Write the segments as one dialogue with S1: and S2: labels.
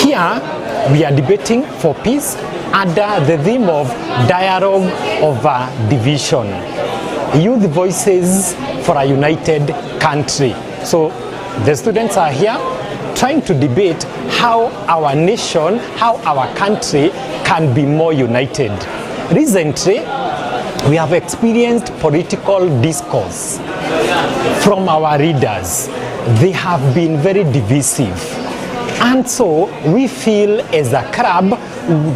S1: Here, we are debating for peace under the theme of dialogue over division. Youth voices for a united country. So the students are here trying to debate how our nation, how our country can be more united. Recently, we have experienced political discourse from our leaders. They have been very divisive. And so we feel as a club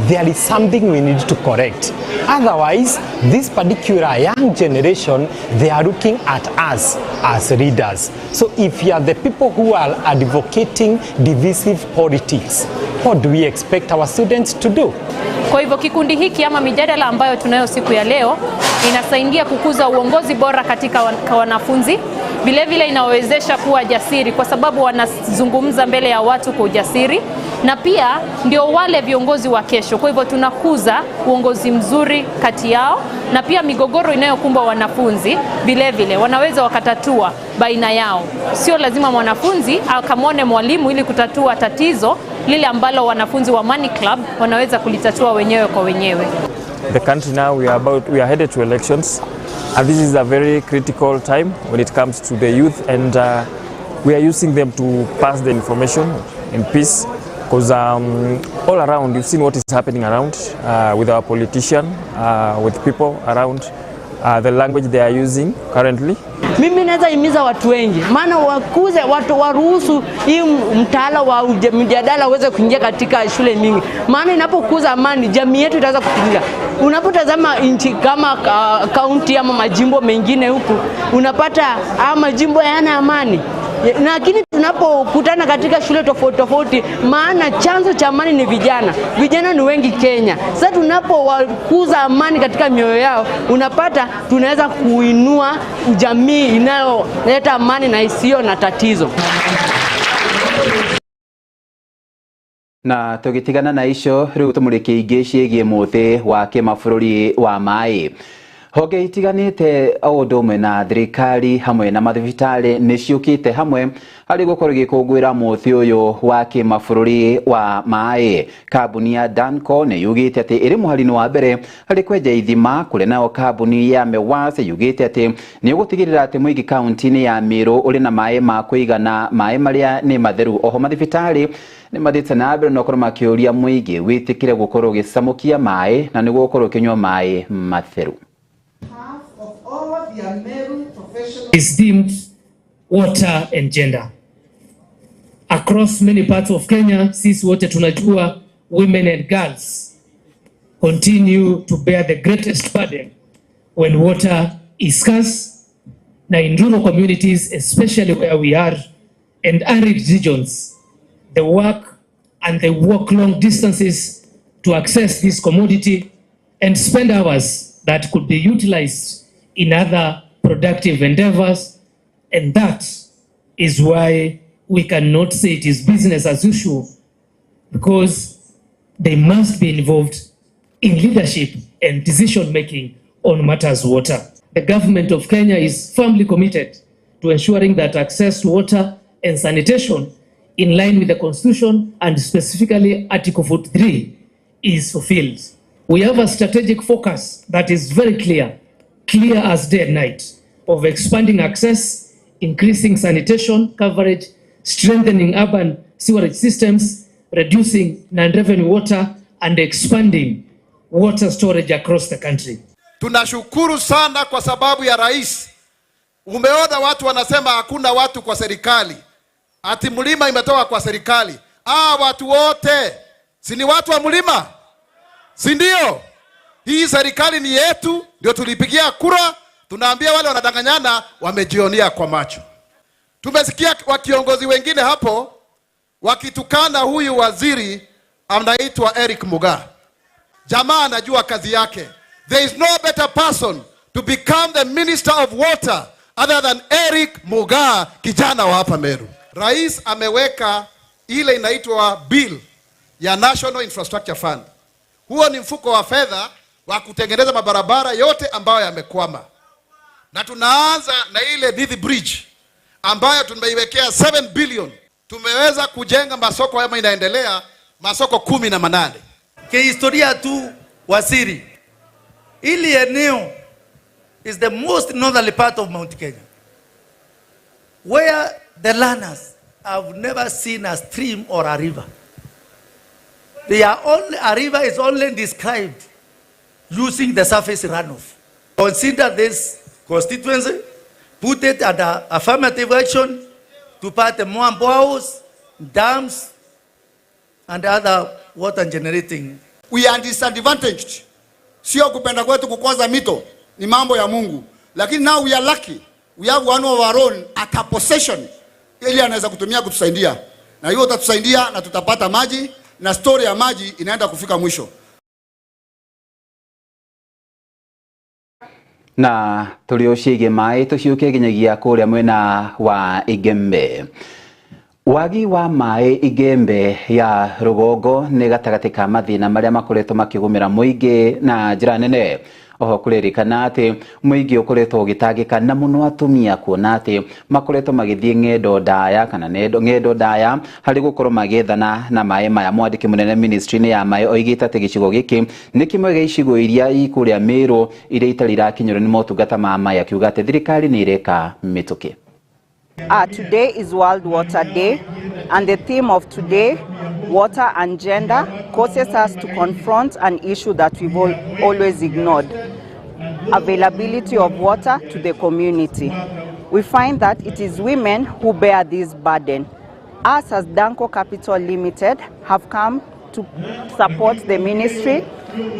S1: there is something we need to correct. Otherwise, this particular young generation, they are looking at us as leaders. So if you are the people who are advocating divisive politics, what do we expect our students to do?
S2: Kwa hivyo kikundi hiki ama mijadala ambayo tunayo siku ya leo inasaidia kukuza uongozi bora katika wanafunzi. Vilevile inawezesha kuwa jasiri kwa sababu wanazungumza mbele ya watu kwa ujasiri, na pia ndio wale viongozi wa kesho. Kwa hivyo tunakuza uongozi mzuri kati yao, na pia migogoro inayokumba wanafunzi vilevile wanaweza wakatatua baina yao. Sio lazima mwanafunzi akamwone mwalimu ili kutatua tatizo lile ambalo wanafunzi wa Amani Club wanaweza kulitatua wenyewe kwa wenyewe.
S3: The country now, we are headed to elections, and this is a very critical time when it comes to the youth, and we are using them to pass the information in peace, because all around you've seen what is happening around with our politician, with people around, the language they are using currently.
S4: Mimi naweza himiza watu wengi, maana wakuze watu waruhusu hii mtaala wa mjadala uweze kuingia katika shule mingi, maana inapokuza amani jamii yetu itaweza kutulia. Unapotazama nchi kama kaunti ama majimbo mengine huku, unapata haya majimbo hayana amani, lakini tunapokutana katika shule tofauti tofauti, maana chanzo cha amani ni vijana. Vijana ni wengi Kenya. Sasa tunapowakuza amani katika mioyo yao, unapata tunaweza kuinua jamii inayoleta amani na isiyo na tatizo.
S5: Na tũgĩtigana na icio rĩu tũmũrĩkie ingĩ ciĩgiĩ mũthĩ wa kĩmabũrũri wa maĩ. Honge itiganĩte o ũndũ ũmwe na thirikari hamwe na mathibitarĩ nĩ ciũkĩte hamwe harĩ gũkorwo igĩkũngũĩra mũthĩ ũyũ wa kĩmabũrũri wa maĩ. Kambuni ya Danco nĩ yugĩte atĩ ĩrĩ mũhari-inĩ wa mbere harĩ kwenja ithima, kũrĩa nayo kambuni ya Mewas yugĩte atĩ nĩ ĩgũtigĩrĩra atĩ mũingĩ kaunti-inĩ ya Meru ũrĩ na maĩ ma kũigana, maĩ marĩa nĩ matheru. Oho mathibitarĩ nĩ mathiĩte na mbere na gũkorwo makĩũria mũingĩ wĩtĩkĩre gũkorwo ũgĩcamũkia maĩ na nĩguo gũkorwo ũkĩnyua maĩ matheru.
S6: Is deemed water and gender. Across many parts of Kenya, sisi wote tunajua women and girls continue to bear the greatest burden when water is scarce. Now in rural communities, especially where we are, and arid regions, the work and they walk long distances to access this commodity and spend hours that could be utilized in other productive endeavors. And that is why we cannot say it is business as usual, because they must be involved in leadership and decision making on matters water. The government of Kenya is firmly committed to ensuring that access to water and sanitation in line with the Constitution and specifically Article 43 is fulfilled. We have a strategic focus that is very clear, clear as day and night, of expanding access, increasing sanitation coverage, strengthening urban sewerage systems, reducing non-revenue water, and expanding water storage across the country.
S7: Tunashukuru sana kwa sababu ya rais. Umeona watu wanasema hakuna watu kwa serikali, ati mlima imetoka kwa serikali. Watu wote si ni watu wa mlima, si ndio? Hii serikali ni yetu, ndio tulipigia kura. Tunaambia wale wanadanganyana, wamejionea kwa macho. Tumesikia wa kiongozi wengine hapo wakitukana huyu waziri anaitwa Eric Mugaa. Jamaa anajua kazi yake. There is no better person to become the minister of water other than Eric Mugaa, kijana wa hapa Meru. Rais ameweka ile inaitwa bill ya National Infrastructure Fund. Huo ni mfuko wa fedha wa kutengeneza mabarabara yote ambayo yamekwama. Na tunaanza na ile Nithi Bridge ambayo tumeiwekea 7 billion. Tumeweza kujenga masoko kama inaendelea. Masoko 18.
S8: Kihistoria tu wasiri, ili eneo is the most northerly part of Mount Kenya, where the learners have never seen a stream or a river. They are only, a river is only described using the surface runoff. Consider this constituency, put it under affirmative action to part more boreholes, dams, and other water generating.
S9: We are disadvantaged. Sio kupenda kwetu kukwaza mito, ni mambo ya Mungu. Lakini now we are lucky. We have one of our own at a possession. Ili anaweza kutumia kutusaidia. Na hiyo utatusaidia na tutapata maji na story ya maji inaenda kufika mwisho.
S5: Na tũrĩ o ciĩgiĩ maĩ tũciũke nginyagia kũrĩa mwena wa Igembe. Wagi wa maĩ Igembe ya rũgongo nĩ gatagatĩ ka mathĩna marĩa makoretwo makĩgũmĩra mũingĩ na njĩra nene. Oho kũrerĩkana atĩ mũingĩ ũkoretwo ũgĩtangĩka na mũno atumia kuona atĩ makoretwo magĩthiĩ ng'endo ndaya kana ng'endo ndaya harĩ gũkorwo magĩethana na maĩ maya. Mwandĩki mũnene ministry-inĩ ya maĩ oigĩte atĩ gĩcigo gĩkĩ nĩ kĩmwe gĩa icigo iria i kũrĩa Meru iria itarĩ irakinyĩrwo nĩ motungata ma maĩ, akiuga atĩ thirikari nĩ ĩreka mĩtũkĩ.
S10: Today is World Water Day, and the theme of today, water and gender, causes us to confront an issue that we've always ignored, availability of water to the community. We find that it is women who bear this burden. Us as Danco Capital Limited have come to support the ministry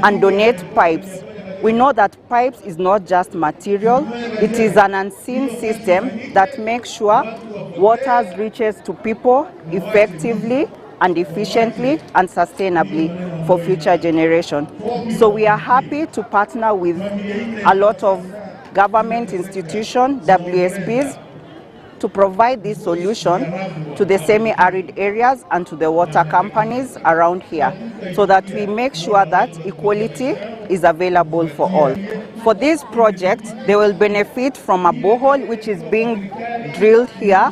S10: and donate pipes. We know that pipes is not just material, it is an unseen system that makes sure water reaches to people effectively and efficiently and sustainably for future generation. So we are happy to partner with a lot of government institutions, WSPs, to provide this solution to the semi-arid areas and to the water companies around here, so that we make sure that equality is available for all. For this project, they will benefit from a borehole which is being drilled here.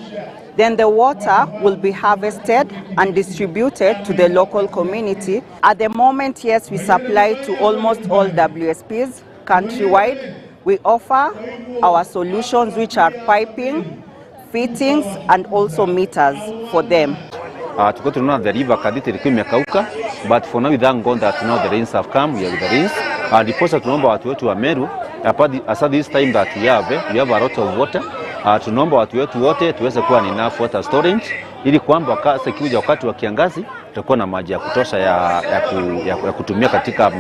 S10: Then the water will be harvested and distributed to the local community. At the moment, yes, we supply to almost all WSPs countrywide. We offer our solutions, which are piping, fittings, and also meters for them.
S11: Tulikuwa tunaona the river Kaditi ilikuwa imekauka, but for now we thank God that now the rains have come, we are with the rains. Ndiposa tunaomba watu wetu wa Meru, as this time that we have a lot of water. Tunaomba watu wetu wote tuweze kuwa na enough water storage ili kwamba wakati wakati wa kiangazi tutakuwa na maji ya kutosha ya kutumia katika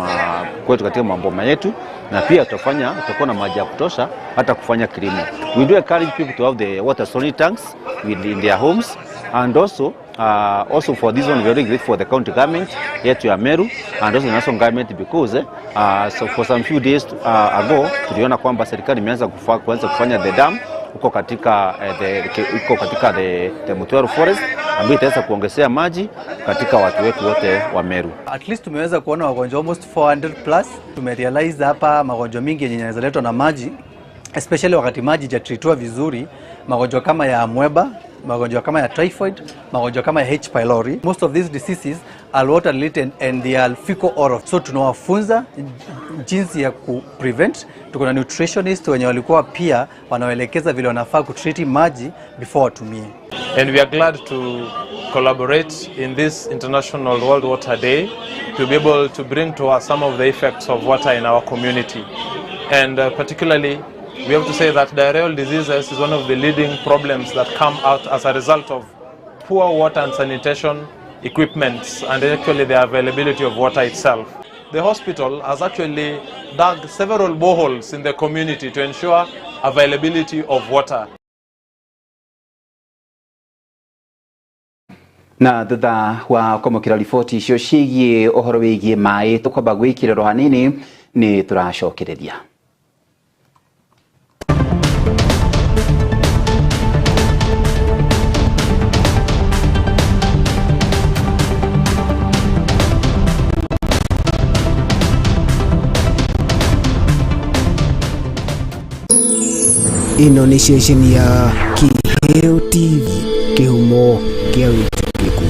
S11: kwetu katika maboma yetu, na pia tutakuwa na maji ya kutosha hata kufanya kilimo. We do encourage people to have the water storage tanks in their homes, and also also for this one we are very grateful for the county government yetu ya Meru and also the national government, because so for some few days ago tuliona kwamba serikali imeanza kuanza kufanya the dam uko katika the Mutwero Forest ambayo itaweza kuongezea maji katika watu wetu wote wa Meru.
S12: At least tumeweza kuona wagonjwa almost 400 plus. Tumerealize hapa magonjwa mingi yenye yanaweza letwa na maji, especially wakati maji haijatreatiwa vizuri, magonjwa kama ya amweba, magonjwa kama ya typhoid, magonjwa kama ya H pylori. Most of these diseases are water related and they are fecal oral. So tunawafunza jinsi ya ku prevent. Tuko na nutritionist wenye walikuwa pia wanaelekeza vile wanafaa kutreat maji before watumie.
S13: And we are glad to collaborate in this International World Water Day to be able to bring to us some of the effects of water in our community. And particularly, we have to say that diarrheal diseases is one of the leading problems that come out as a result of poor water and sanitation equipment and actually the availability of water itself. The hospital has actually dug several boreholes in the community to ensure availability of water.
S5: Na thutha wa kwamũkĩra riboti icio ciĩgiĩ ũhoro wĩgiĩ maĩ tũkwamba gwĩkĩrĩrwo hanini nĩ tũracokereria.
S14: Ĩno nĩ ceceni ya Kĩheo TV, kĩhumo kĩa wĩtĩkĩrĩku.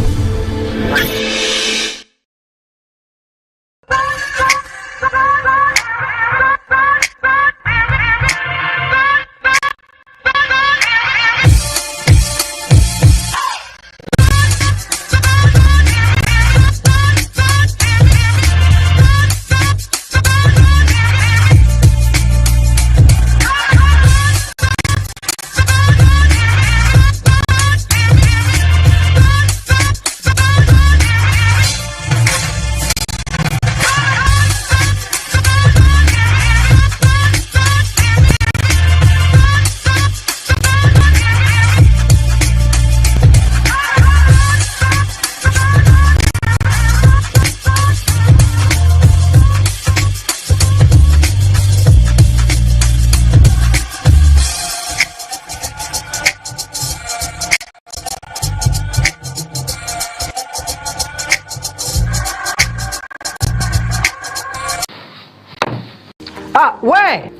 S14: Ah, we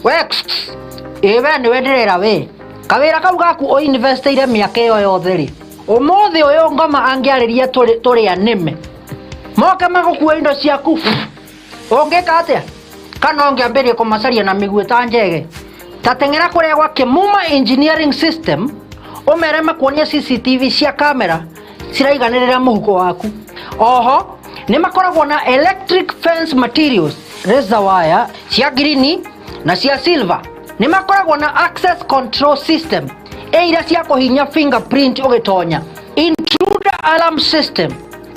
S14: we ĩ we nĩwe ndĩrera we kawĩra kau gaku ũinvestĩire mĩaka ĩyo yothe rĩ ũmũthĩ ũyũ ngoma angĩarĩria tũrĩ anĩme moke magũkue indo ciaku ũngĩka atĩa kana ũngĩambĩrĩria kũmacaria na mĩguĩ ta njege ta teng'era kũrĩa gwa Kĩmuma Engineering System ũmere makuonie CCTV cia kamera ciraiganĩrĩra mũhuko waku oho nĩ makoragwo na electric fence materials razor wire cia ngirini na cia silver nĩ makoragwo na access control system ĩ iria cia kũhinya fingerprint ũgĩtonya intruder alarm system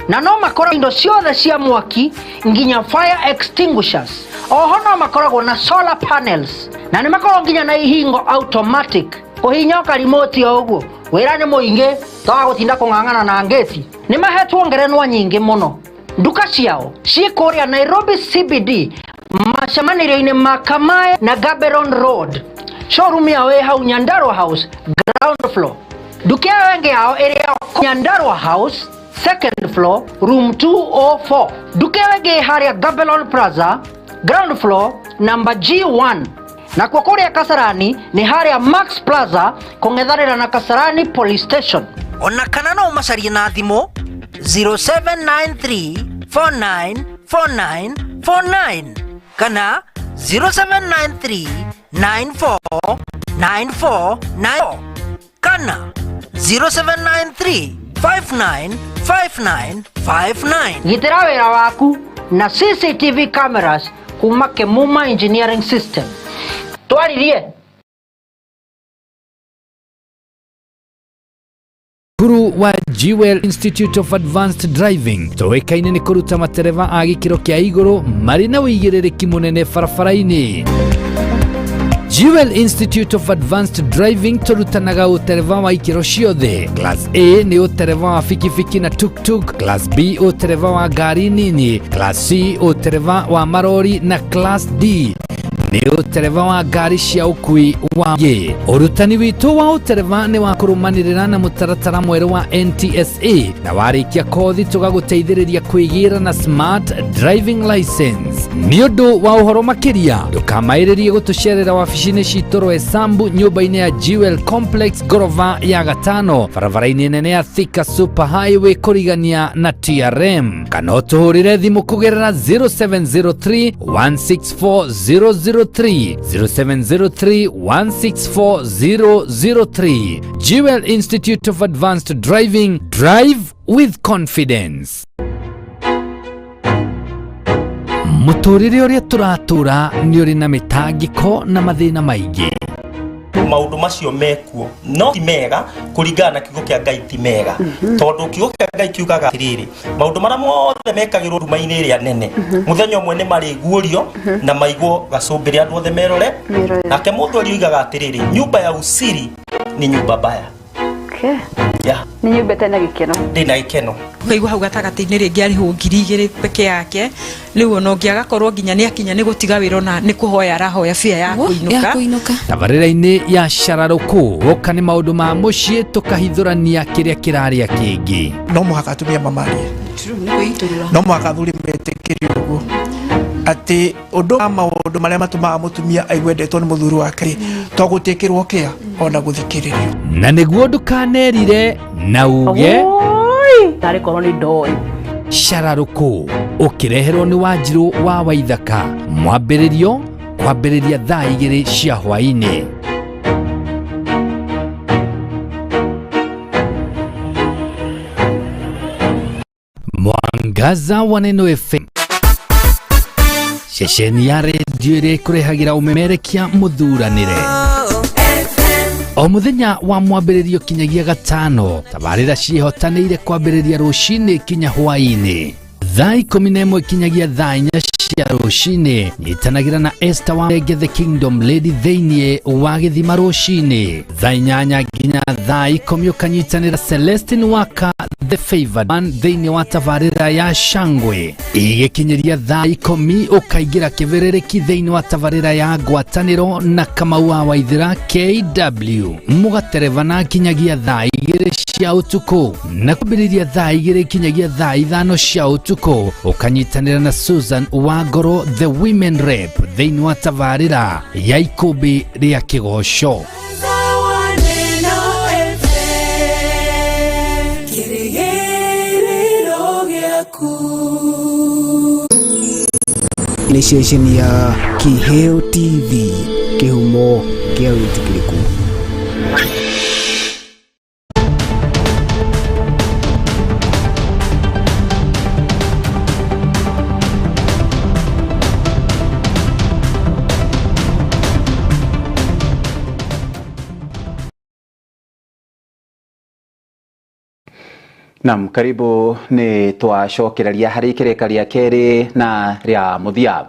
S14: na no makoragwo indo ciothe cia mwaki nginya fire extinguishers oho no makoragwo na solar panels na nĩ makoragwo nginya na ihingo automatic kũhinya karimoti o ũguo wĩra nĩ mũingĩ toga gũtinda kũng'ang'ana na ngĩti nĩ mahetwo ngerenwa nyingĩ mũno nduka ciao ciĩ kũrĩa Nairobi CBD macemanĩrio-inĩ ma Kamae na Gaborone Road showroom yao ĩ hau Nyandarua House ground floor nduka ĩyo ĩngĩ yao ĩrĩ Nyandarua House second floor room 204 nduka ĩyo ĩngĩ ĩ harĩa Gaborone Plaza ground floor number G1 nakuo kũrĩa Kasarani nĩ harĩa Max Plaza kũng'ethanĩra na Kasarani Police Station ona kana no ũmacarie na thimũ 0793494949 kana 0793949494 kana 0793595959 gitĩra wĩra waku na CCTV cameras kuma Kĩmuma Engineering System twaririe
S15: Cukuru wa Jewel Institute of Advanced Driving tũĩkaine nĩ kũruta matereba a gĩkĩro kĩa igũrũ marĩ na ũigĩrĩrĩki mũnene barabara-inĩ. Jewel Institute of Advanced Driving tũrutanaga ũtereba wa ikĩro ciothe. Class A nĩ ũtereba wa bikibiki na tuktuk, Class B ũtereba wa ngari nini, Class C ũtereba wa marori na Class D nĩ ũtereba wa ngari cia ũkui wa mũingĩ. Ũrutani witũ wa ũtereba nĩ wa kũrũmanĩrĩra na mũtaratara mwerũ wa NTSA na warĩkia kothi tũgagũteithĩrĩria kwĩgĩra na smart driving license. Nĩ ũndũ wa ũhoro makĩria ndũkamaĩrĩrie gũtũcerera wabici-inĩ citũ Roysambu nyũmba-inĩ ya Jewel Complex ngoroba ya gatano barabara-inĩ nene ya Thika Super Highway kũrigania na TRM kana ũtũhũrĩre thimũ kũgerera 0703 164 003 0703 164 003. Jewel Institute of Advanced Driving, drive with confidence. Mũtũrĩre ũrĩa tũratũra nĩ ũrĩ na mĩtangĩko na mathĩna maingĩ.
S16: Maundu macio mekuo no ti mega kuringana na kiugo kia Ngai ti mega tondu kiugo kia Ngai kiugaga atiriri maundu maria mothe mekagirwo nduma-inĩ ĩrĩa nene muthenya ũmwe nĩ marĩguũrio na maigwo gacumbĩrĩ andũ othe merore nake mũthuri oigaga atiriri nyumba ya usiri ni nyumba mbaya.
S17: Okay.
S16: Yeah.
S17: Nĩ nyumba ĩtarĩ na gĩkeno.
S16: Ndĩ na gĩkeno.
S18: Ũkaigua hau gatagatĩ-inĩ rĩngĩ arĩhwo 2,000 peke yake rĩu ona ũngĩ agakorwo nginya nĩ akinya nĩ gũtiga wĩra ona nĩ kũhoya arahoya bia ya kũinũka.
S15: Tabarĩra-inĩ ya Cararũkũ woka nĩ maũndũ ma mũciĩ tũkahithũrania kĩrĩa kĩrarĩa kĩngĩ.
S19: No mũhaka atumia mamarie, no mũhaka athuri metĩkĩrie ũguo atĩ ũndũ wa maũndũ marĩa matũmaga mũtumia aigue endetwo nĩ mũthuri wake to gũtĩkĩrwo kĩa ona gũthikĩrĩrio.
S15: Na nĩguo ndũkanerire na uge
S4: tarĩ korwo nĩ ndoĩ.
S15: Cararũkũ ũkĩreherwo nĩ Wanjirũ wa Waithaka mwambĩrĩrio kwambĩrĩria thaa 2 cia hwaĩ-inĩ. Mwangaza wa Neno FM, ceceni ya redio ĩrĩa ĩkũrehagĩra ũmemerekia mũthuranĩre o mũthenya wa mwambĩrĩrio kinyagia gatano. Tabarĩra ciĩhotanĩire kwambĩrĩria rũcinĩ kinya hwaĩ-inĩ thaa 11 kinyagia thaa 4 cia rũcinĩ. Nyitanagĩra na Esther wa Renge the Kingdom Lady thĩinĩ wa gĩthima rũcinĩ thaa 8 nginya thaa 10 ũkanyitanĩra Celestine Waka the Favored Man thĩinĩ wa tabarĩra ya Shangwe. Igĩkinyĩria thaa 10 ũkaingĩra kĩbĩrĩrĩki thĩinĩ wa tabarĩra ya ngwatanĩro na Kamau wa Waithĩra KW mũgaterebana kinyagia thaa 2 cia ũtukũ na kwambĩrĩria thaa 2 kinyagia thaa 5 cia ũtukũ ũkanyitanĩra na Susan Wangoro the Women Rep thĩinĩ wa tabarĩra ya ikũmbĩ rĩa kĩgoco.
S20: Nĩ ceceni ya Kiheo TV, kĩhumo kĩa wĩtĩkĩrĩku.
S5: Naam, karibu nĩ twacokereria harĩ ikĩrĩka rĩa kerĩ na rĩa mũthia.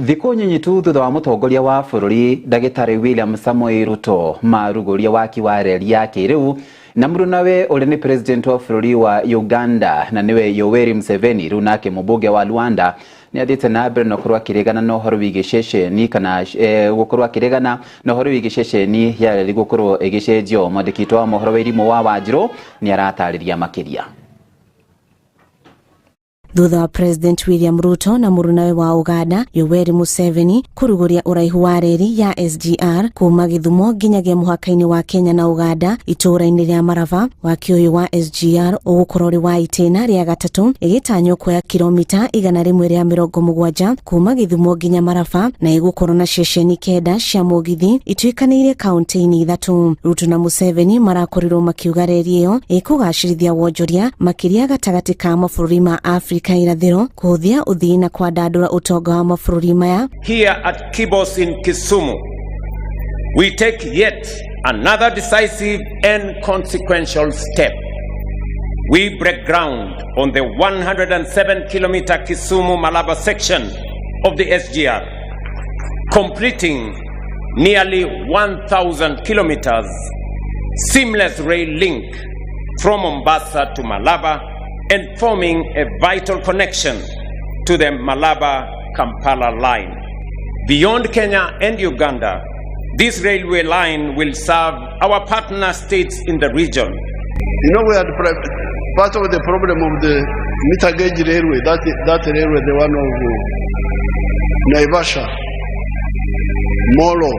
S5: Thikũ nyinyi tu thutha wa mũtongoria wa bũrũri ndagĩtarĩ William Samoei Ruto marugũria waki wa reri ya kĩrĩu na mũrunawe ũrĩa nĩ president wa bũrũri wa Uganda na nĩwe Yoweri Museveni rĩu nake mũmbunge wa Luanda nĩ athiĩte na mbere na gũkorwo akĩregana na ũhoro wĩgiĩ ceceni kana gũkorwo akĩregana na ũhoro wĩgiĩ ceceni ya reri gũkorwo ĩgĩcenjio. Mwandĩki witũ wa mohoro wa Irimũ wa Wanjirũ nĩ aratarĩria makĩria.
S21: Thutha wa President William Ruto na mũrunawe wa Uganda Yoweri Museveni kũrugũria ũraihu wa reri ya SGR kuma Gĩthumo nginyagia mũhaka-inĩ wa Kenya na Uganda itũũra-inĩ rĩa Maraba, waki ũyũ wa SGR ũgũkorwo ũrĩ wa itĩna rĩa gatatũ ĩgĩtanywo kuoya kilomita 170 kuma Gĩthumo nginya Maraba na ĩgũkorwo na ceceni 9 cia mũgithi ituĩkanĩirie kaunti-inĩ 3. Ruto na Museveni marakorirwo makiuga reri ĩyo ĩkũgacĩrithia wonjoria makĩria gatagatĩ ka mabũrũri ma Afrika irathĩro, kũhũthia ũthii na kwandandũra ũtonga wa mabũrũri maya.
S22: Here at Kibos in Kisumu, we take yet another decisive and consequential step. We break ground on the 107-kilometer Kisumu-Malaba section of the SGR, completing nearly 1,000 kilometers seamless rail link from Mombasa to Malaba and forming a vital connection to the Malaba-Kampala line. Beyond Kenya and Uganda, this railway line will serve our partner states in the region.
S23: You know, we had part of the problem of the meter gauge railway, that railway, the one of Naivasha, Molo,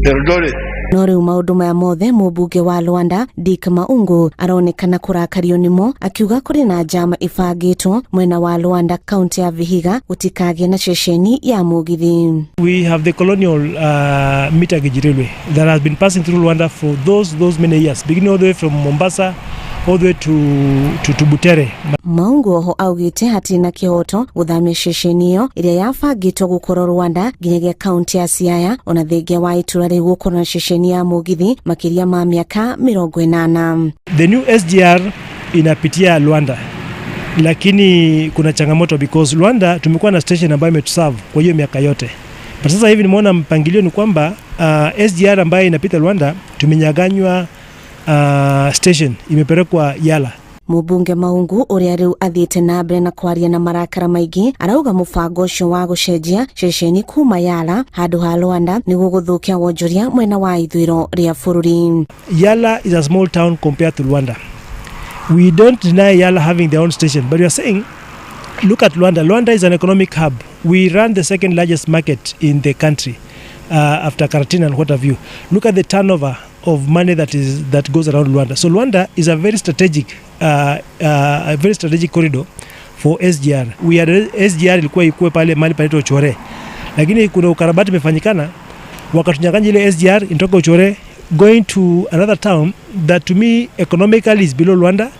S23: Eldoret.
S21: No rĩu maũndũ maya mothe mũmbunge wa Luanda Dick Maungu aronekana kũrakario nĩmo, akiuga kũrĩ na njama ĩbangĩtwo mwena wa Luanda kaunti ya Vihiga gũtikagĩe na ceceni ya mũgithi.
S24: We have the colonial meter gauge railway that has been passing through Luanda for those many years, beginning all the way from Mombasa all the way to Butere.
S21: Maungu oho augite hatirĩ na kĩhoto gũthamia ceceni ĩyo ĩrĩa yabangĩtwo gũkorwo Rwanda nginyagia kaunti ya Siaya ona thengia wa itũra rĩu gũkorwo na ceceni ya mũgithi makĩria ma miaka 80.
S24: The new SGR inapitia Luanda, lakini kuna changamoto because Luanda tumekuwa na station ambayo imetuserve kwa hiyo miaka yote. But sasa hivi nimeona mpangilio ni kwamba SGR ambayo inapita Luanda tumenyaganywa station imepelekwa Yala.
S21: Mũmbunge Maungu ũrĩa rĩu athiĩte na mbere na kwaria na marakara maingĩ arauga mũbango ũcio wa gũcenjia ceceni kuma Yala handũ ha Luanda nĩguo gũthũkia wonjoria mwena wa ithũĩro rĩa bũrũri.
S24: Yala is a small town compared to Luanda. We don't deny Yala having their own station, but we are saying look at Luanda. Luanda is an economic hub. We run the second largest market in the country after Karatina and what have you. Look at the turnover of money that goes around Luanda. So Luanda is a very strategic corridor for SGR. We had SGR ilikuwa ikuwe pale mahali panaitwa Uchore, lakini kuna ukarabati umefanyikana wakatunyang'anya ile SGR inatoka Uchore going to another town that to me economically is below Luanda,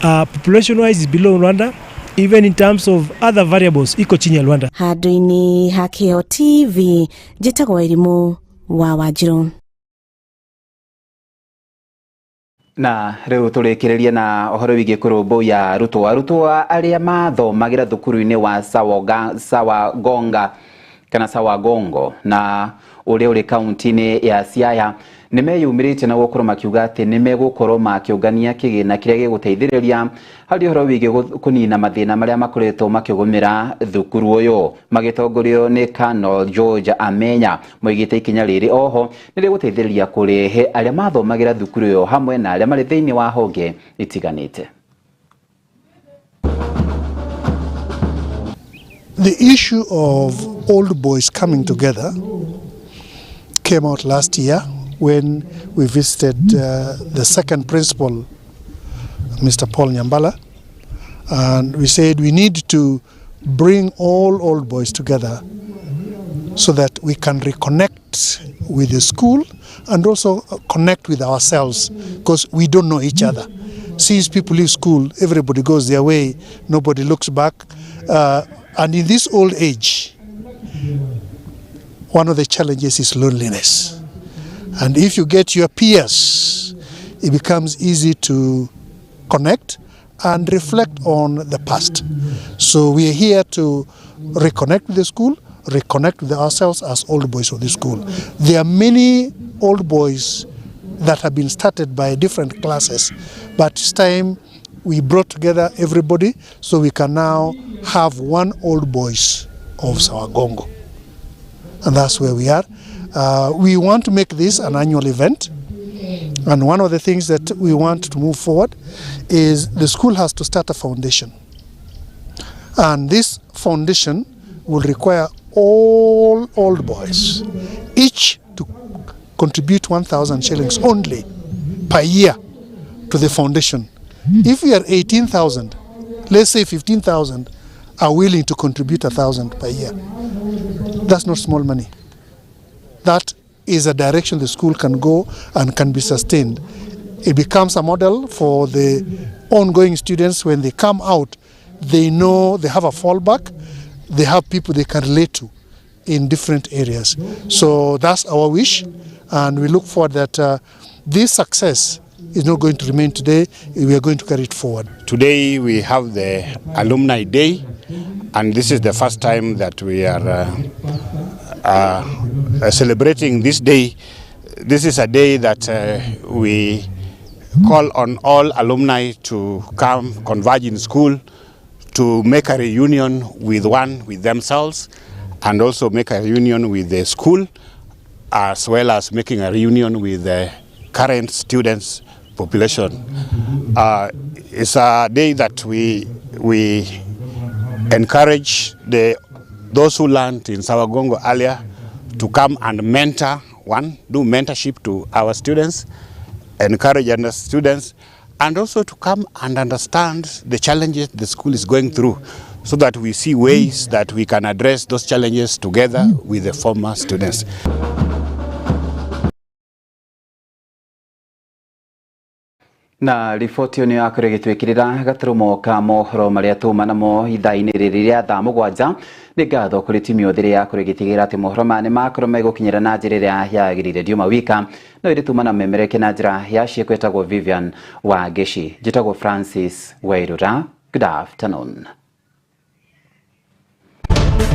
S24: population wise is below Luanda, even in terms of other variables iko chini ya Luanda.
S21: Handũ-inĩ ha Kĩo TV njĩtagwo Irimũ wa Wanjirũ.
S5: Na rĩu tũrĩkĩrĩrie na ũhoro wĩgiĩ kũrũmbũiya arutwo. Arutwo arĩa mathomagĩra thukuru-inĩ wa Sawagonga kana Sawagongo na ũrĩa ũrĩ kaunti-inĩ ya Siaya Nĩ meyumĩrĩtie na gũkorwo makiuga atĩ nĩ megũkorwo makĩũngania kĩgĩna kĩrĩa gĩgũteithĩrĩria harĩ ũhoro wĩgiĩ kũnina mathĩna marĩa makoretwo makĩgũmĩra thukuru ũyũ. Magĩtongorio nĩ Colonel George Amenya, moigĩte ikinya rĩrĩ oho nĩ rĩgũteithĩrĩria kũrehe arĩa mathomagĩra thukuru ĩyo hamwe na arĩa marĩ thĩinĩ wa honge itiganĩte.
S1: The issue of old boys coming together came out last year when we visited the second principal, Mr. Paul Nyambala, and we said we need to bring all old boys together so that we can reconnect with the school and also connect with ourselves, because we don't know each other. Since people leave school, everybody goes their way, nobody looks back. And in this old age, one of the challenges is loneliness. And if you get your peers, it becomes easy to connect and reflect on the past. So we are here to reconnect with the school, reconnect with ourselves as old boys of the school. There are many old boys that have been started by different classes, but it's time we brought together everybody so we can now have one old boys of Sawagongo. And that's where we are. We want to make this an annual event. And one of the things that we want to move forward is the school has to start a foundation. And this foundation will require all old boys, each to contribute 1,000 shillings only per year to the foundation. If we are 18,000, let's say 15,000 are willing to contribute 1,000 per year. That's not small money. That is a direction the school can go and can be sustained. It becomes a model for the ongoing students. When they come out, they know they have a fallback, they have people they can relate to in different areas. So that's our wish, and we look forward that this success is not going to remain today, we are going to carry it forward.
S2: Today we have the Alumni Day, and this is the first time that we are celebrating this day. This is a day that we call on all alumni to come converge in school to make a reunion with with themselves, and also make a reunion with the school, as well as making a reunion with the current students population. It's a day that we encourage those who learned in Sawagongo earlier to come and mentor, do mentorship to our students, encourage our students, and also to come and understand the challenges the school is going through, so that we see ways that we can address those challenges together with the former students.
S5: Na riboti ĩyo nĩyo yakorwo ĩgĩtwĩkĩrĩra gaturumo ka mohoro marĩa tuma namo ithaa-inĩ rĩrĩ rĩa thaa 7. Nĩ ngatho kũrĩ timu yothe ĩrĩa yakorwo ĩgĩtigĩrĩra atĩ mohoro maya nĩmakorwo megũkinyĩra na njĩra ĩrĩa yagĩrĩire. Ndiuma wika no ĩrĩ tuma na memereke na njĩra ya ciĩko. Ĩtagwo Vivian Wangeci, njĩtagwo Francis Wairura. Good afternoon.